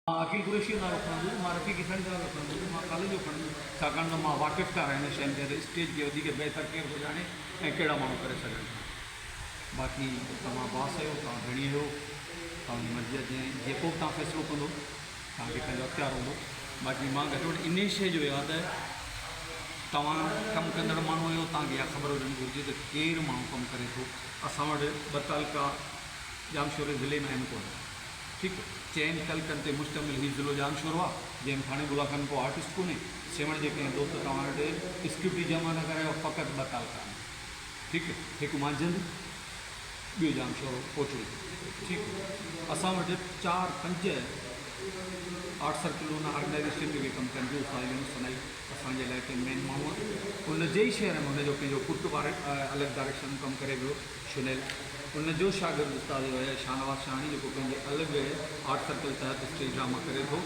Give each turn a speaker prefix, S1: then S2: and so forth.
S1: مان عقيل قريشيء جو نالو کڻندس، مان رفيق عيساڻي جو نالو کڻندس، مان خالد جو کڻندس، ڇاڪاڻ ته مان واقفڪار آهيان هن شين کي ته اسٽيج کي وڌيڪ بهتر ڪير ٿو ڄاڻي ۽ ڪهڙا ماڻهو ڪري سگهن ٿا. باقي توهان باس آهيو، توهان ڌڻي آهيو، توهان جي مرضي آهي جنهن جيڪو به توهان فيصلو ڪندو توهان کي پنهنجو اختيار هوندو. باقي مان گهٽ وڌ انهيء شيء جو آهيان ته توهان ڪم ڪندڙ ماڻهو آهيو، توهان کي اها خبر هجڻ گهرجي ته ڪير ماڻهو ڪم ڪري ٿو. اسان وٽ ٻه تعلقا ڄامشوري ضلعي ۾ آهن ڪونه. ٺيڪ چئن تعلقن تي مشتمل هي ضلعو ڄامشورو آ، جنهن ۾ ٿاڻي بولا خان ڪو آرٽسٽ ڪونهي، سيوهڻ جي ڪنهن دوست توهان وٽ اسڪرپٽ ئي جمع نه ڪرايو آ، فقط ٻه تعلقا آهن ٺيڪ هڪ مانجهند ٻيو ڄامشورو ڪوٽڙي ٺيڪ اسان وٽ چار پنج آرٽ سرڪل ان آرگنائيزيشن جو به ڪم ڪن ٿيون استاد يونس سنائي اسان جي علائقي ۾ مين ماڻهو آ ان جي ئي شهر ۾ هن جو پنهنجو پٽ الڳ ڊائريڪشن ۾ ڪم ڪري پيو شنيل ان جو شاگرد استاد شاهنواز شاهاڻي جيڪو پنهنجي الڳ آرٽ سرڪل تحت اسٽيج ڊراما ڪري ٿو.